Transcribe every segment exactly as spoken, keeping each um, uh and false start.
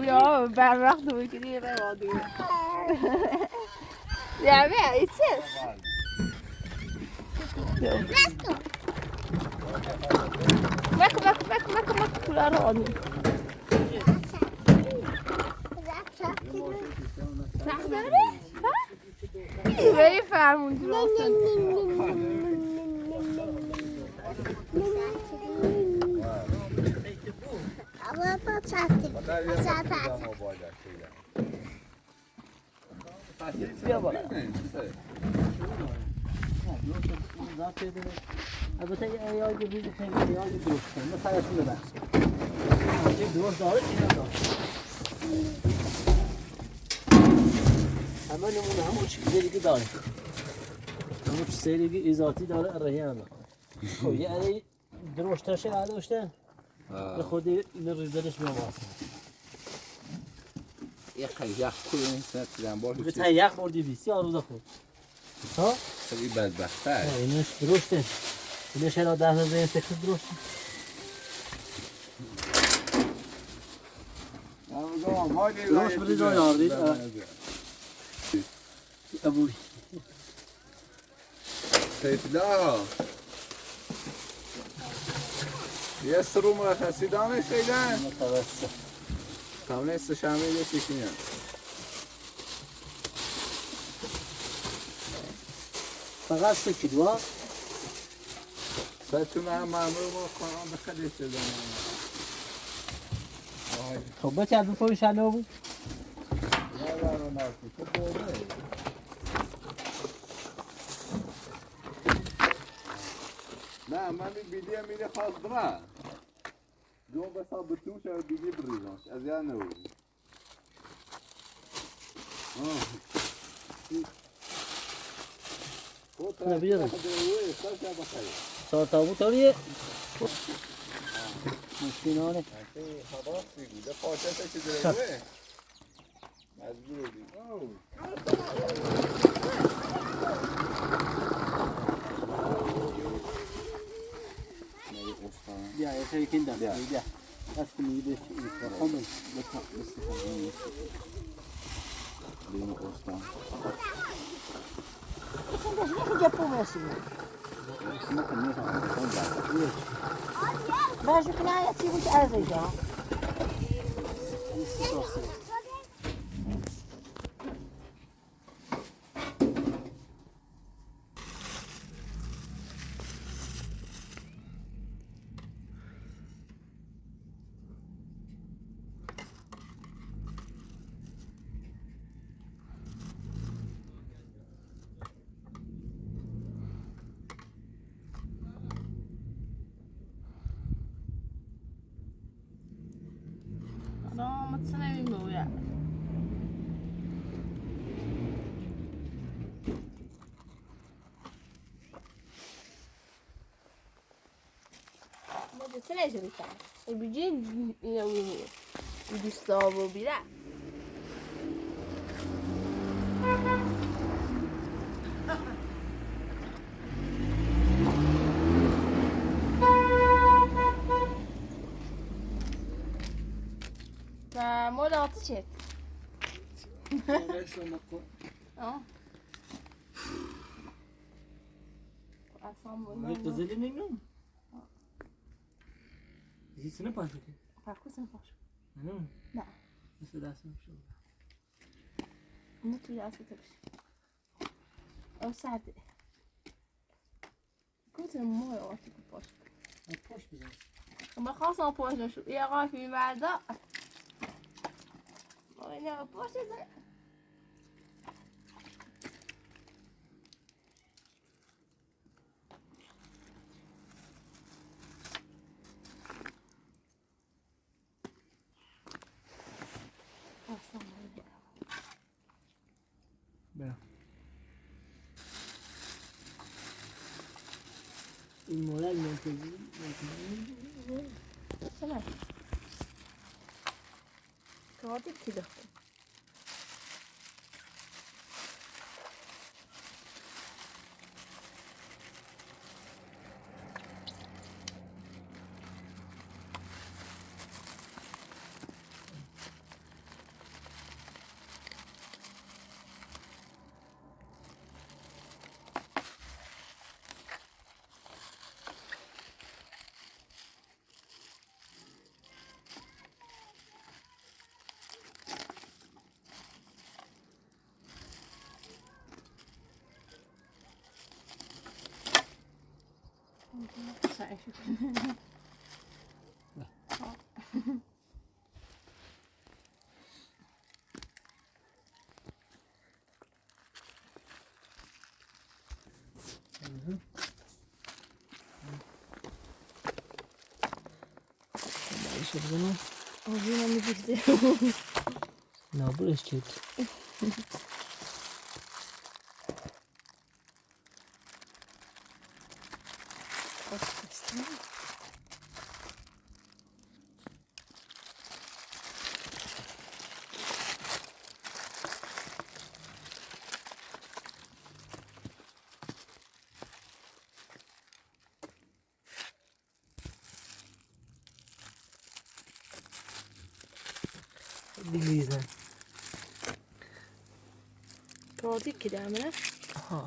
Ya, ben bıraktım, ikili yere vardı. Ya, ben içer. Let's go. Bak, bak, bak, bak, bak, kulları onu. Sen de öyle, ha? Böyle falan. Ama bu çatı. Mesela çatı. Bia bala. Elbette, ya, ya, ya, biz de, ya, ya, dur. Mesela şurada. Bir dur, doğru, bir dur. Hemen bunu hem üç seri ki doğru. Hem üç seri ki izati doğru arayana. O, yani, Droşte şey, ha, droşte. Ha. Ve xudi ine rizeriş mi var? Yaq, yaq, kuyun, sen, sen, bol. Bir tane yaq vurdu biz, ya, orada koy. Ha? Sen bir bedbaxt, ha? Ha, ine droşte. Ine şey, o daha hızlı sekiz droşte. Tamam, tamam, hadi. Droş bir de yardı, ha. Abu. Seyfullah. Yesir, مرخصی دانه شیدن؟ متوسط. تمام، سه شنبه یه چیزی میاد. فقط سه کیلو، ها؟ سه تون هم ممنون، ما خواهم به خرید شدن. آی. خب، بچه، از اون فروش الان بود؟ نه، نه، نه، نه، تو بوده. نه، من بیلی‌یم، بیلی خواست برا. جو بس ها بتوش او بیلی بریزانش. از یا نو. آه. نه، بیار. سر تا بو تاریه. مشکل نانه. مجبور بودیم. بیا، یه خیلی کند است. بیا. بیا. دست می‌گیری، بیا. بیا، بیا. بیا، استان. باشه که نه، یه چی بود، عرضه جا. آدام متسنوی مویا. ما دوست نشو بیتن. بیجی دوستا بو بیره. و مال آتش ات. آه. اصلاً مال نه. قیزلی نیمه؟ زیسینه پاش بکن. پاکوسینه پاش. نه. نه. مثل دستم شو. نه تو دست تو بشه. او ساعت. گوتم ماه آتی که پاش. پاش بزن. من خواستم پاش نشو. یه آقا فیلم بردار. ما اینه پاش بزن. بیا. این مورد منتظر. سلام. تو آتی کی دخته؟ Maişe bizene. Ağzına mı girdi? Ne yapılır işte? Bilirsən. Qaldı ki dəmə. Aha.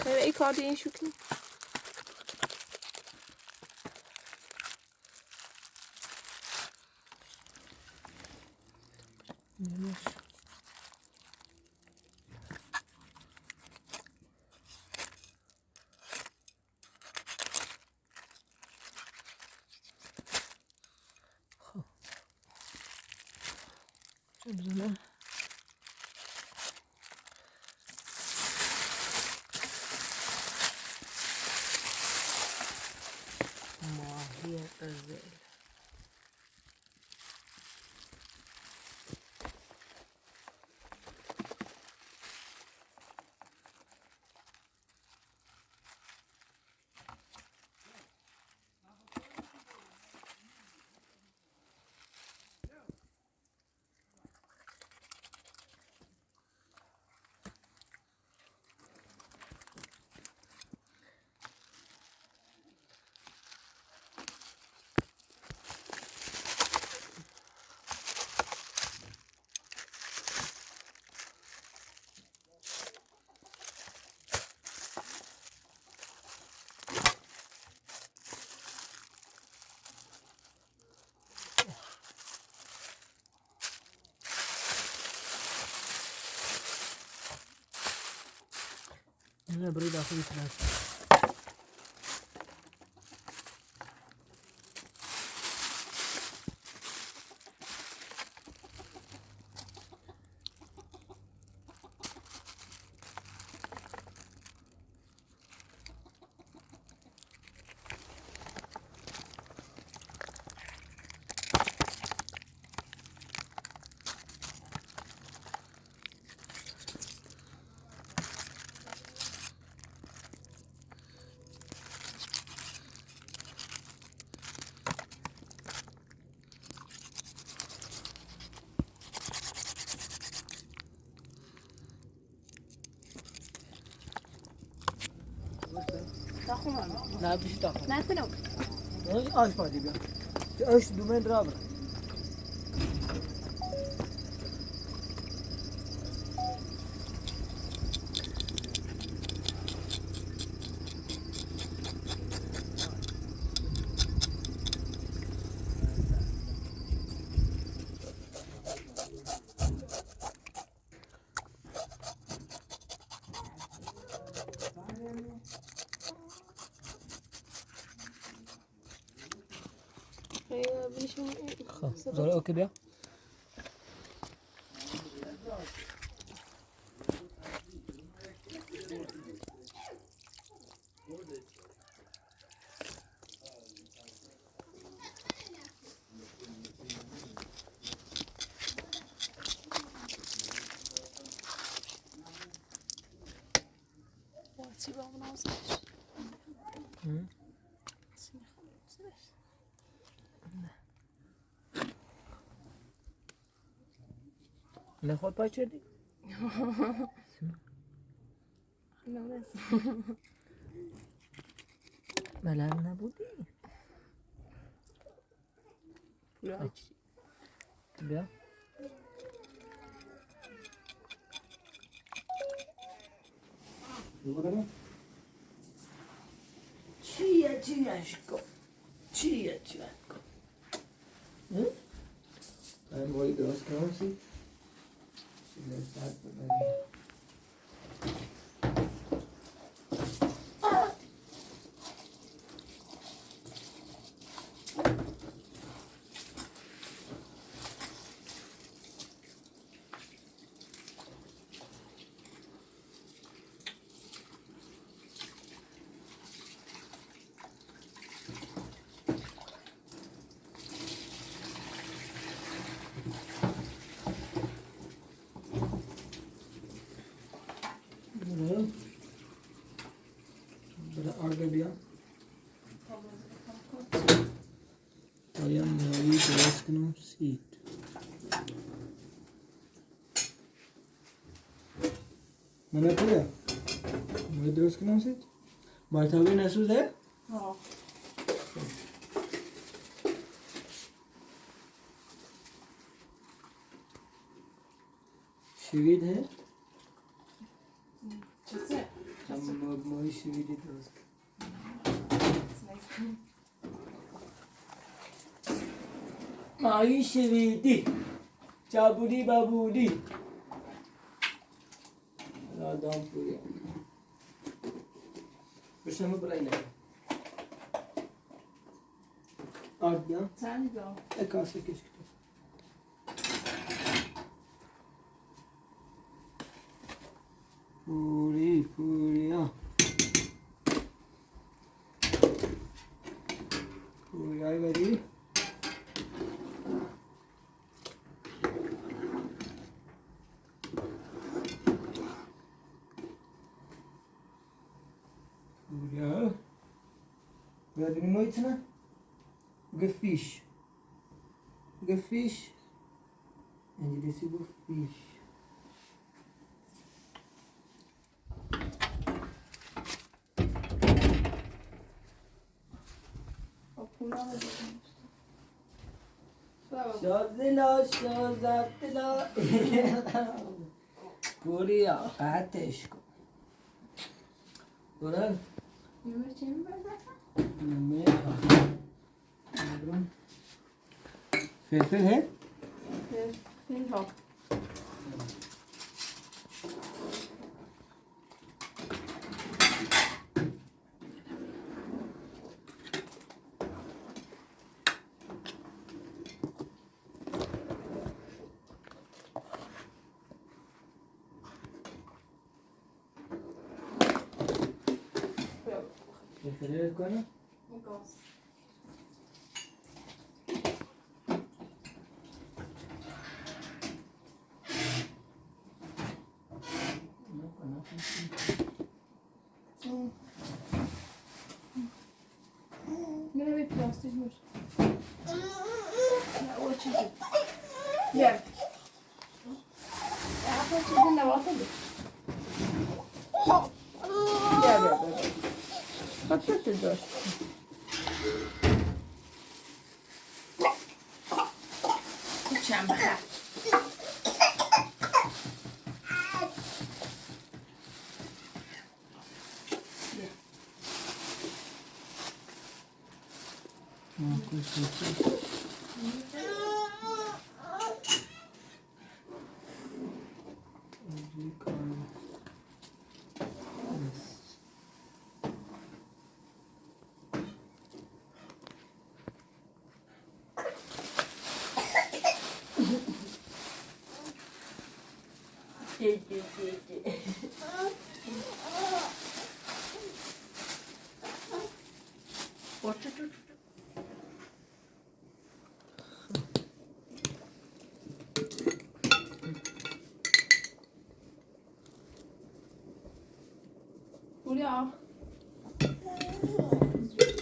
Xeyr, qaldı şükür. Mahiye özel. Ina beri dah aku ikhlas. Taxma. Na, bir şey taxma. Ne yapayım? Aç, aç, hadi bir. Aç, dümen draver. Zor, okey, bia. Hı? Ne xo paçedi? Năuresă. Bălănă budi. Ia. Tia, tia, shiko. Tia, tia, shiko. Hı? Voy dos cross. Bera order diya. Ayam lagi terus kena seat. Mana tu ya? Mana terus kena seat? Baca bhi na su de? Ha. Seaweed hai? Jaise? Ham mo-, moi seaweed hai to uska. Moi seaweed. Chabudi babudi. Radam puri. Bersama pula ini. Ardia. Sani do. Ek asa kis kita. Puri, puri, ah. Puri, ai, bari. Puri, ah. Bari, no, it's na. Good fish. Good fish. And this is good fish. Şozilo, şozatilo. Korea, ateşko. Bora. Yemek yemeyim ben zaten. Yemek. Felfel hai? Felfel ho. Felfel ko na? Gel.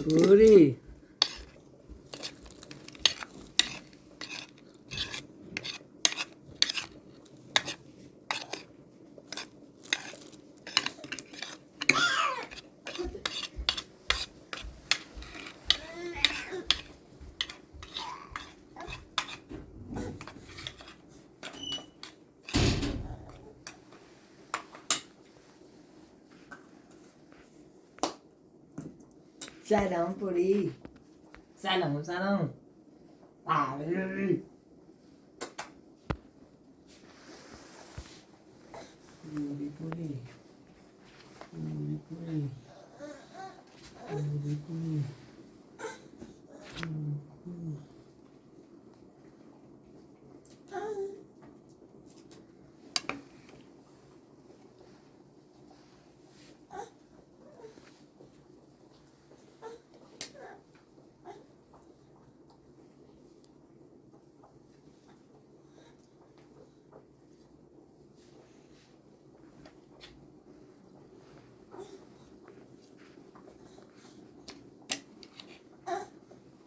Puri. Salam, puri. Salam, salam. Ah, puri.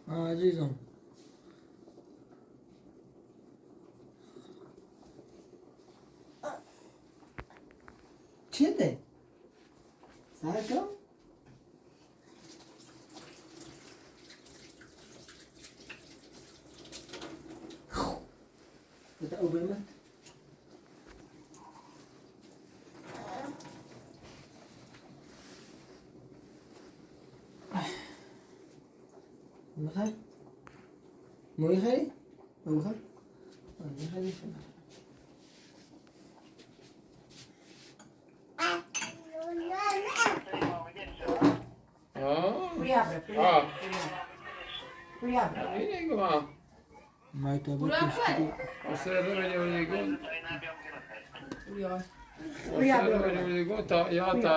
ها، عزیزم. چی ده؟ سرکم؟ بده او بمت. مخای؟ موی خای؟ موی خای؟ موی خای؟ آه. آه. Mai ta ba. Você é doido, eu digo. Você é doido, eu digo, tá, já tá.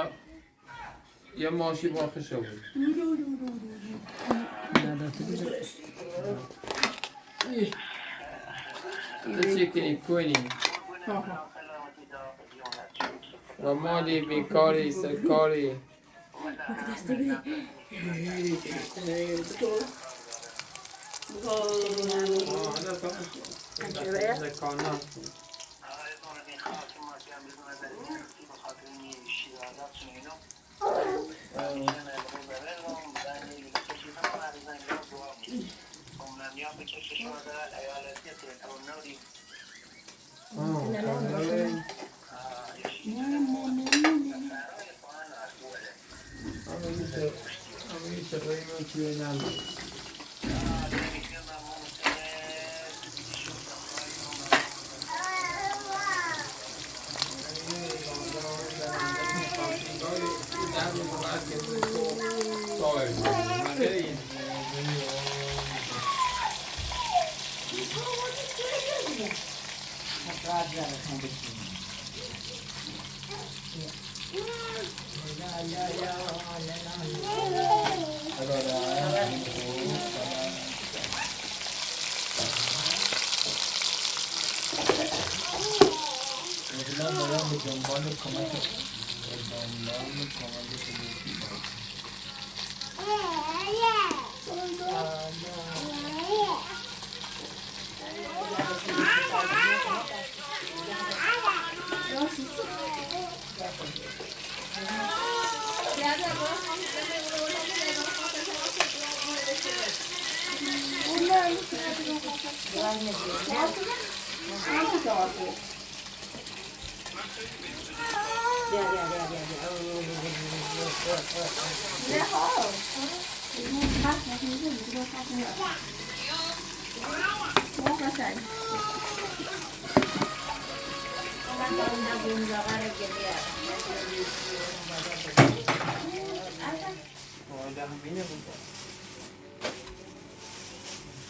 Ya maši ba xışa. Chicken koni. Wa mali, mi kari, se kari.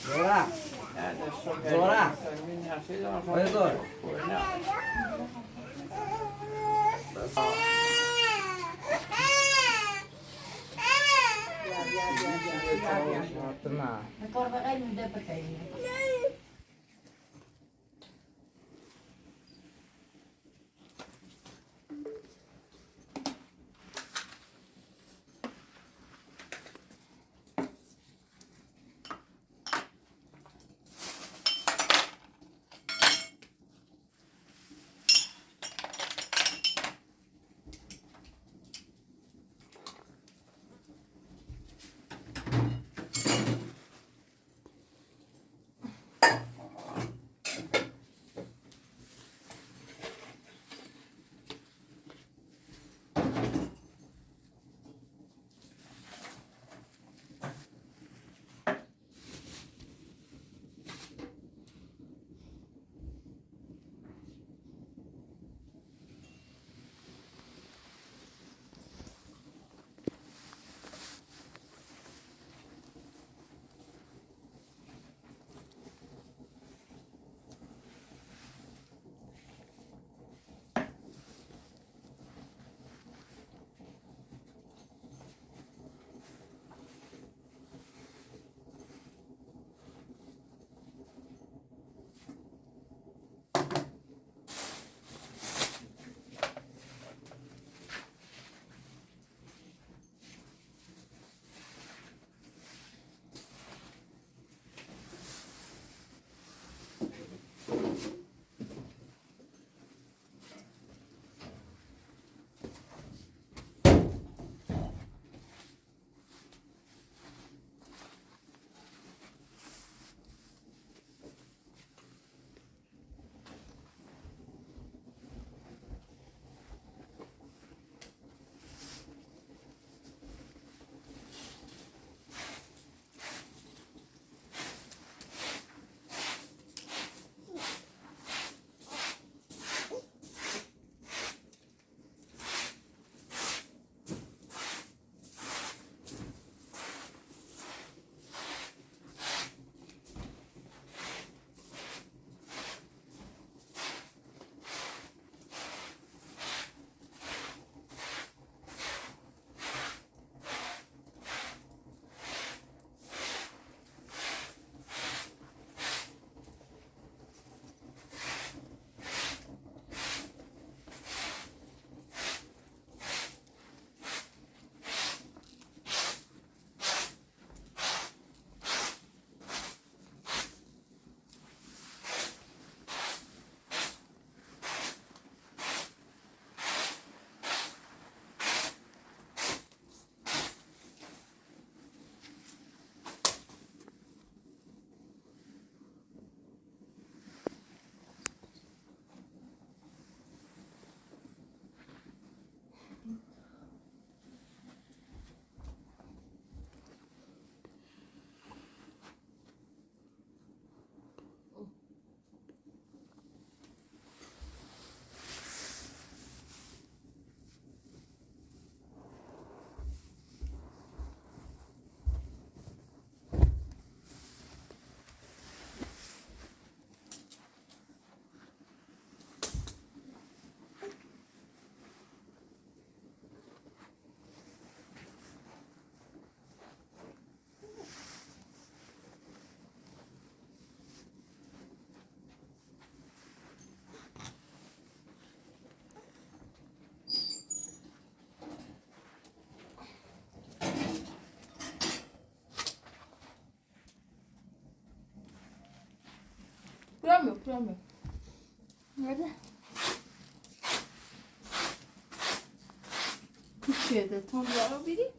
Zora. Zora. Oi, Zora. Problem. Nerede? Bu şeyde tam bir ara biri.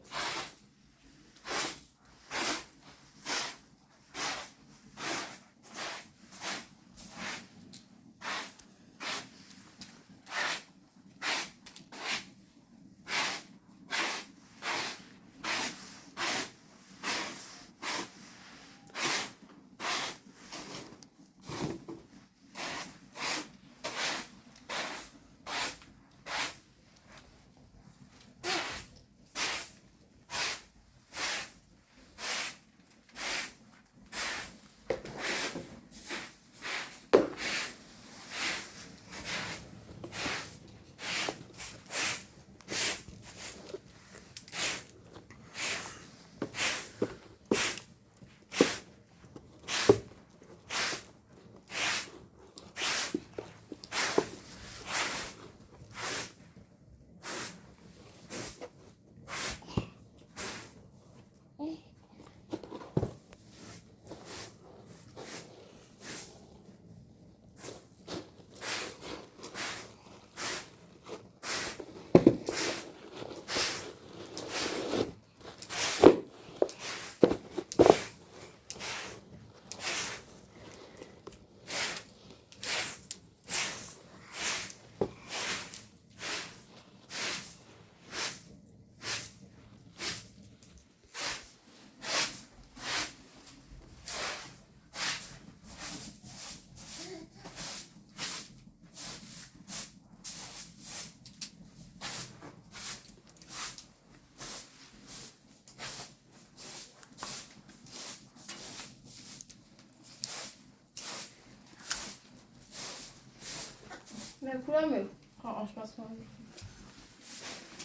Mais le problème, quand on se passe sur le...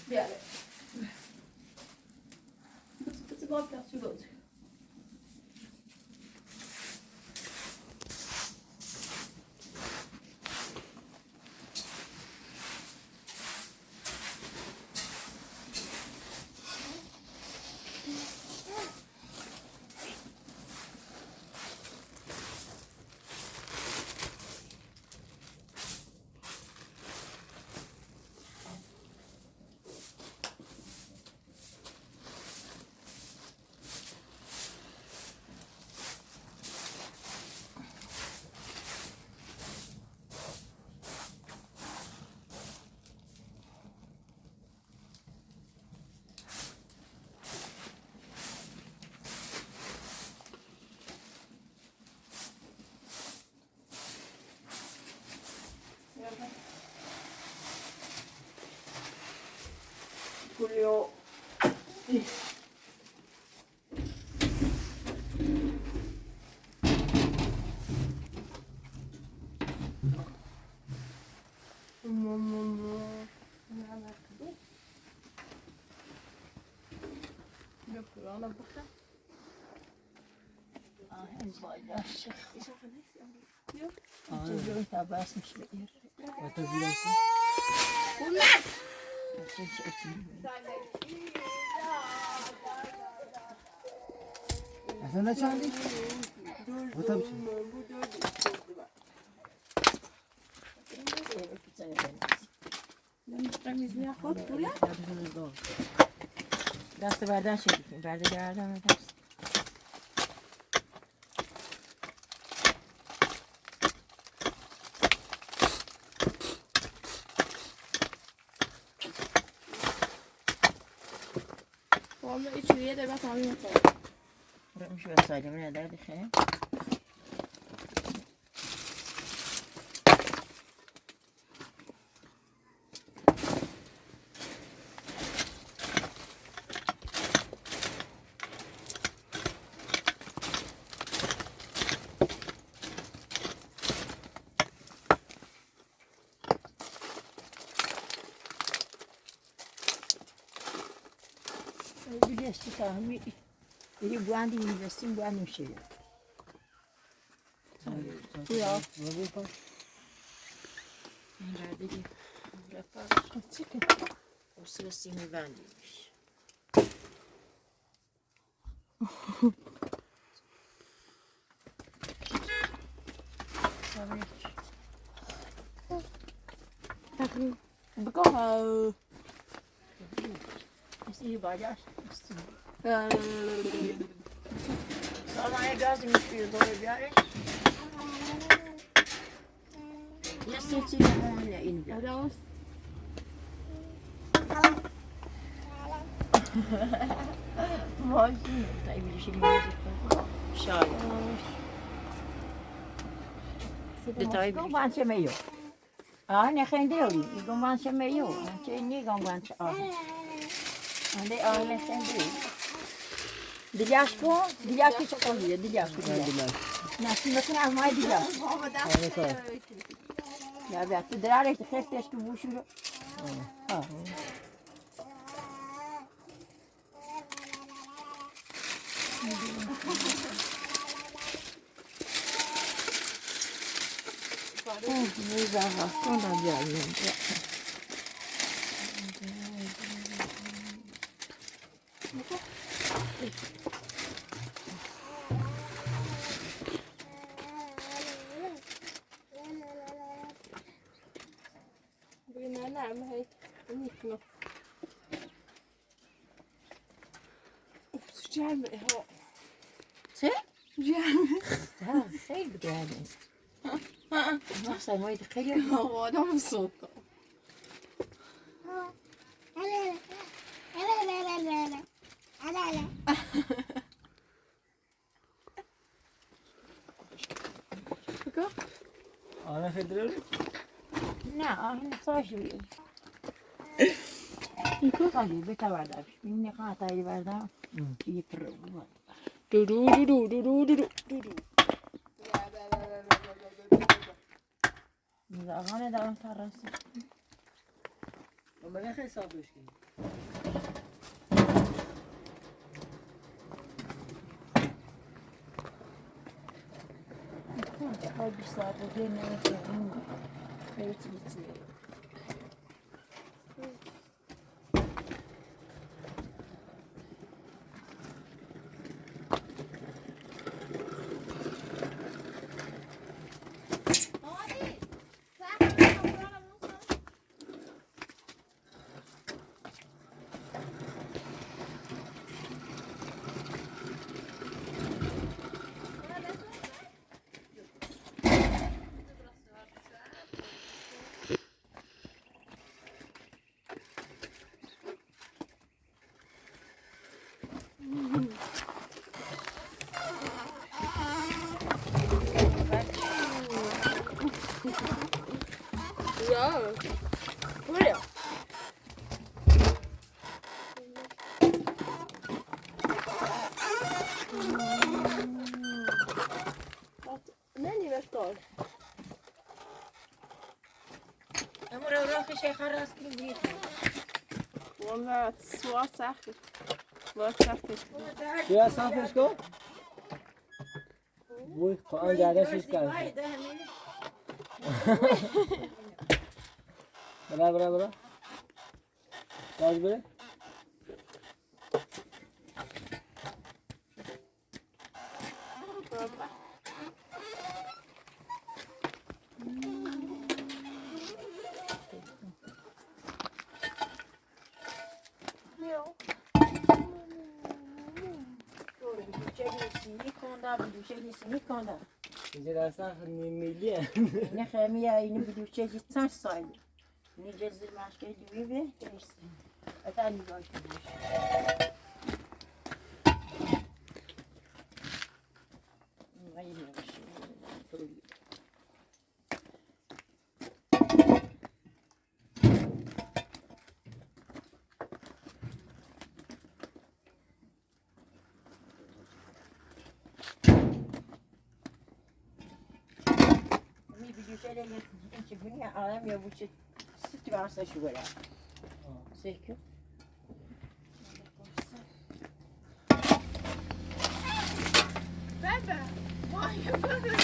Bien, allez. Un petit, petit bras, puis tu l'autre. Julio. دست بردن شدی، برده گردن دست. والله هیچ یه دقیقه تمام نمی‌کنه. برو می‌شه وسایل من در بخیر. Biliyorsun ki, iyi bu anda university bu anda şey. Buyur. O sıra sinirlenmiş. Sana Bıkı ha. Esse bagaço. Só vai gás me filho, vou beber, hein? Ya senti ya, ya ini. Ada, Mas. Mas, tá aí, bicho, ele me disse, tá? Chora. Você tá aí, bicho. Não vai ser melhor. Ah, ne xende o, i gɔŋgɔŋ se me yo, a, se ni gɔŋgɔŋ se, ah. Ande, ah, ne xende o. Dilyasko, dilyasko se ko, dilyasko, dilyasko. Na, si no kina mai dilyasko. Ya, ya, tu drare, te xefte, eski bushuro. Ah. Uf, sıcak mı? Ho. Se? Sıcak mı? Ya, şey bir yani. Nasıl mı? Kıyıyor. Havadan mı soğuttu? Ana xedre? Na, ana savaş. Ko kali beta vardı. Şimdi ne kadar vardı? Hı. İyi pırıl. Du du du du. Zahane da tarası. Ama ne hesap eşkin? Hadi sabah gene. Evet, evet. Ya, böyle. Meni ve tol. Ama ora ora ki şey xaras ki bir. Valla, suya sahip. Suya sahip. Suya sahip eşko? Vay, Quran jada şiş kar. Bıra, bıra, bıra. Gaz bıra. Biduçe ni sini konda, biduçe ni sini konda. Jera sa ni mili. Ne xemiya ini biduçe ji tsan sai. Ni jezi maske diwi be, terisi. Ata ni gol. Ai, ne maske. Mi biduçe de, çünkü bunu ya, adam ya bu şey, süt varsa şu böyle. Sekiz. Bebe, vay bebe.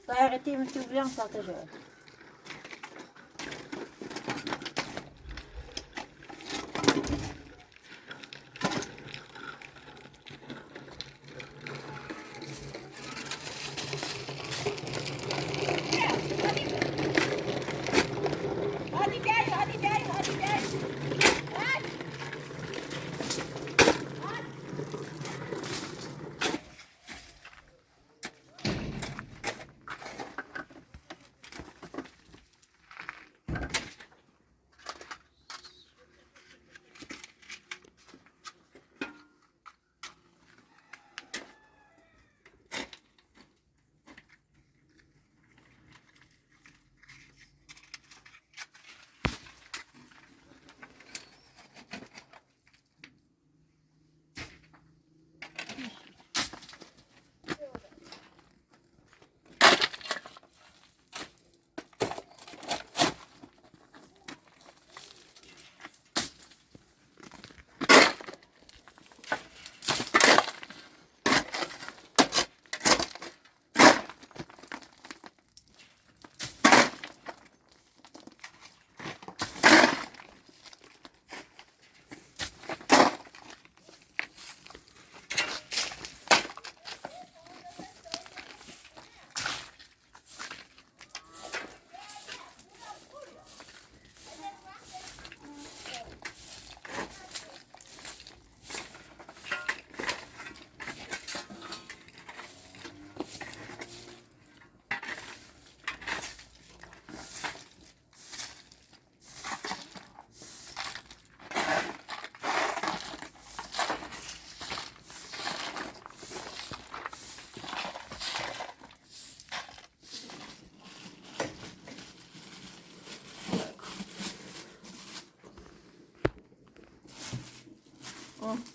Para que tenha muito bem, falta já.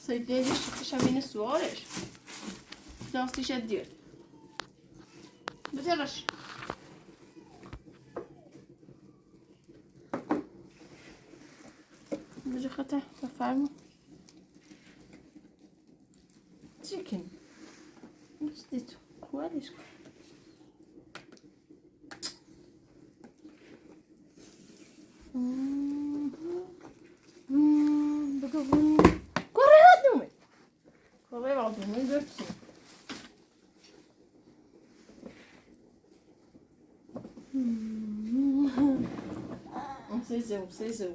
Seyde de çıkış amine suarış. Dans işe diyor. Bıcırış. Bıcı hata, efendim. Chicken. Nasıl diyor? Kualiş. Hmm. Hmm, bıkı bun. Kore adımı. Kore adımı görsün. Hmm. Sezeu, sezeu.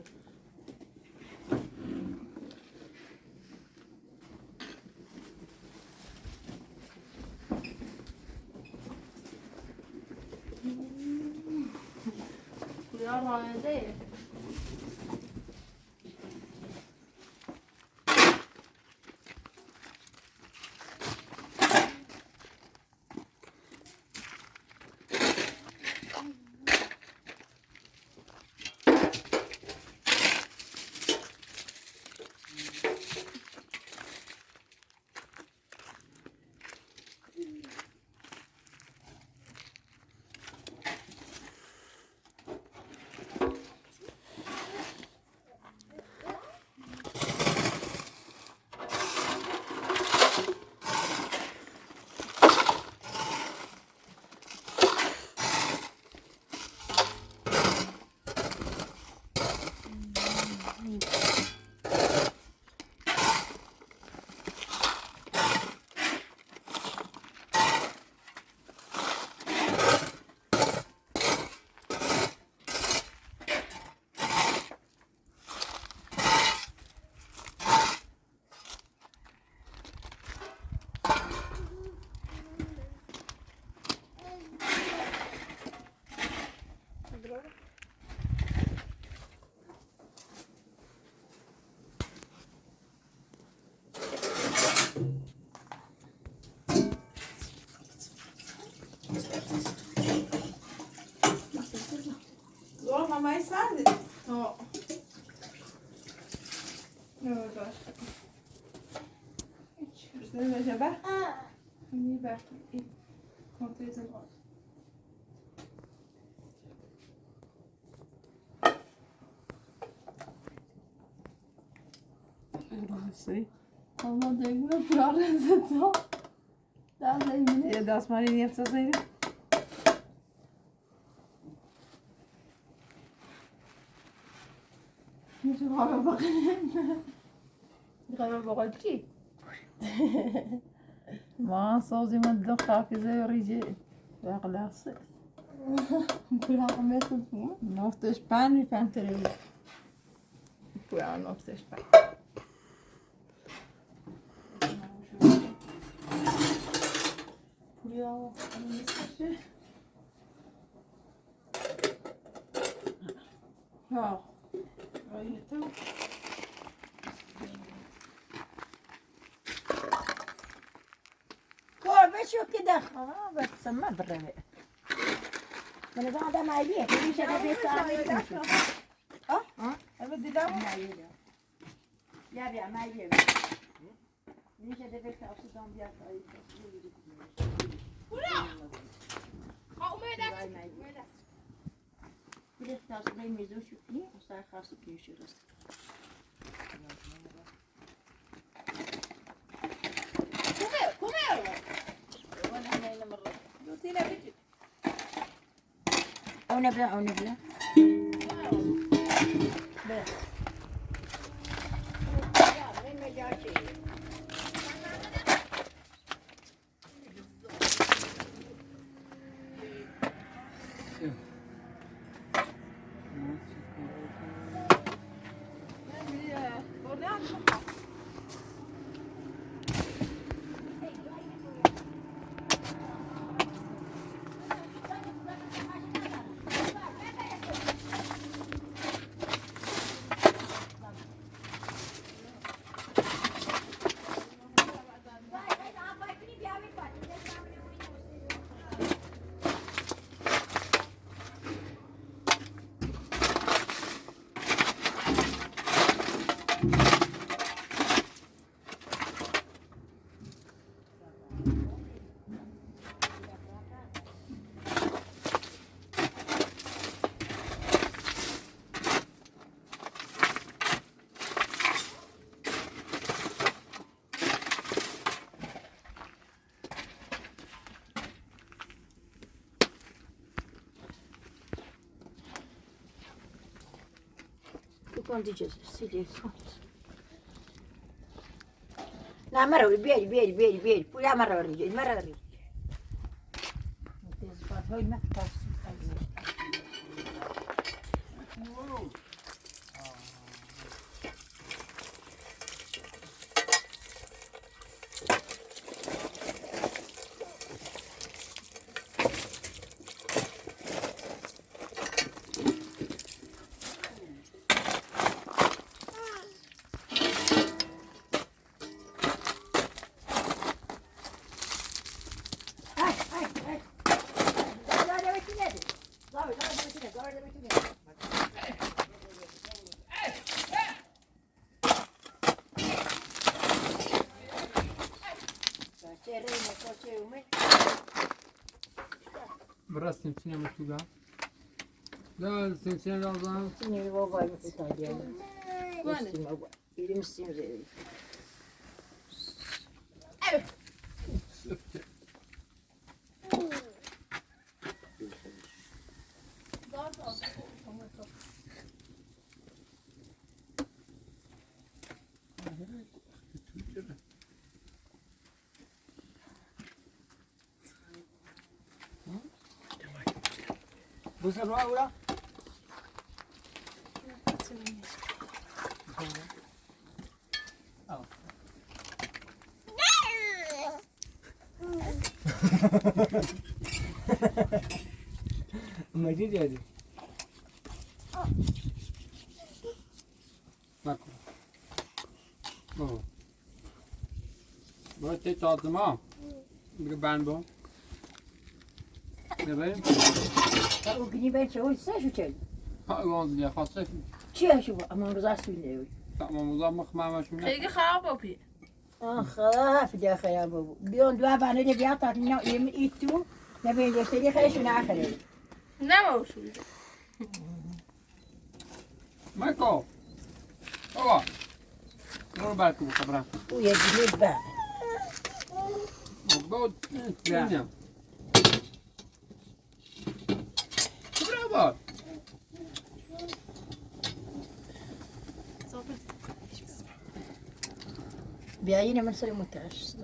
Zor, mamãe sabe? Ó. Meu Deus. Precisa me ajudar? Me dá. E contei dezenove. Eu não sei. Ama degme kuralı zeto. Daha da iyi. Ya, das mani yapsasaydı. Nasıl baba bakayım? Baba bakayım ki. Ma, sozime de kafize yorije. Bıraklasın. Bırakmasın mı? Nofteş pan mi pan tere. Pura nofteş pan. Pura, ha. Ay, tamam. Korbe şu ki de, ha, bak, sen ne bırave. Bana da adam aydı. Bir şey de bir tane. Ha? Ha? Evet, dedim. Ya, ya, ma ye. Ninja de beka, o se dá um biaco aí. Pura! Ó, o meio da. Pura, tá, se bem, mas eu chupi, o sa, faço que eu cheiro. Comeu, comeu! Eu vou na minha namorada. Eu tenho a vida. Ona bla, ona bla. Bla. Pronto, Jesus, se Deus. Não, mara, bebe, bebe, bebe, bebe. Pula, mara, mara, mara. Biraz simsine mı tuga? Da simsine lazım. Simsine baba, simsine baba. Bilim simsine. Você não é lá? Imagine, daddy. Bako. Oh. Böyle tek aldım ha. Bir ben bu. Ne ben? Ha, o günü ben şey olsa şu şey. Ha, o oldu ya, fazla. Şey şu, ama uzak sürüyor. Tamam, uzak bakma ama şunu. Peki, ha, papi. Aha, fide xeya bu. Bir on dua bana de bir atat ne yemin ittu. Ne ben de seni xeya şuna xeya. Ne var o şu? Michael. Baba. Bora básico, cabra. Uia, de liba. Bora. Bir ayı ne mesela muhtaç.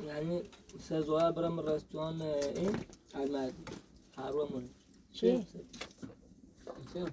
Yani, sen zoya bırakma restoran, e, alma, harwa mı? Şey. Şey. Şey.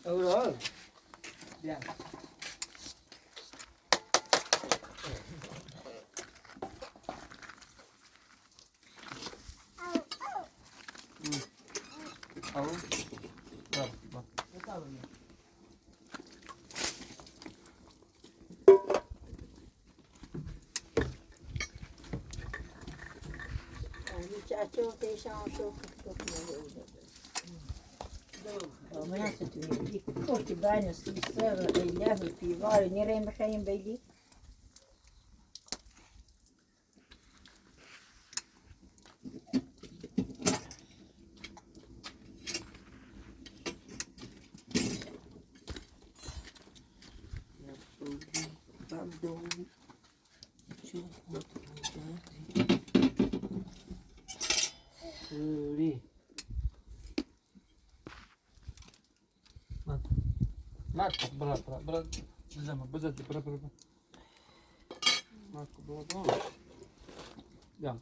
Overall. Ya. Mat. Mat, bırak, bırak, bırak. Düzeme, bırak, bırak, bırak. Mat, bırak, bırak. Ya.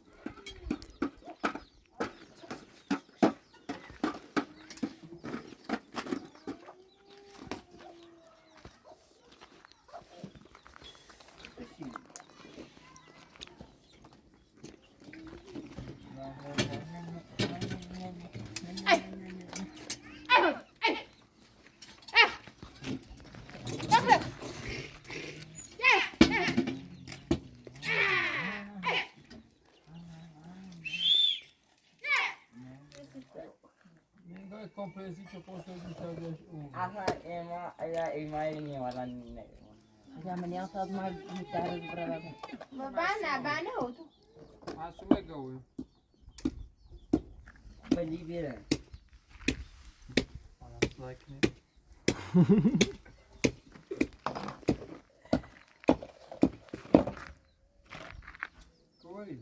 Aha, ema, aya, ema ini wala ni. Aya, mani asa ma, mi tara brother. Baba, na bana otu. Asumega we. Bali bira. Wala slike ni. Koi.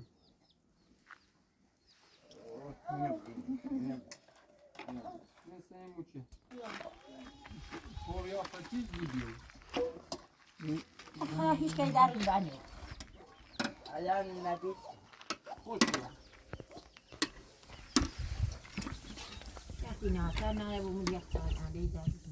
Neyse, mucho. Koruya fatiz video. Aha, hiç şey darın bani. Ayan nabi. Koruya. Ya, ina, sana ya bu mulia sana, de, de.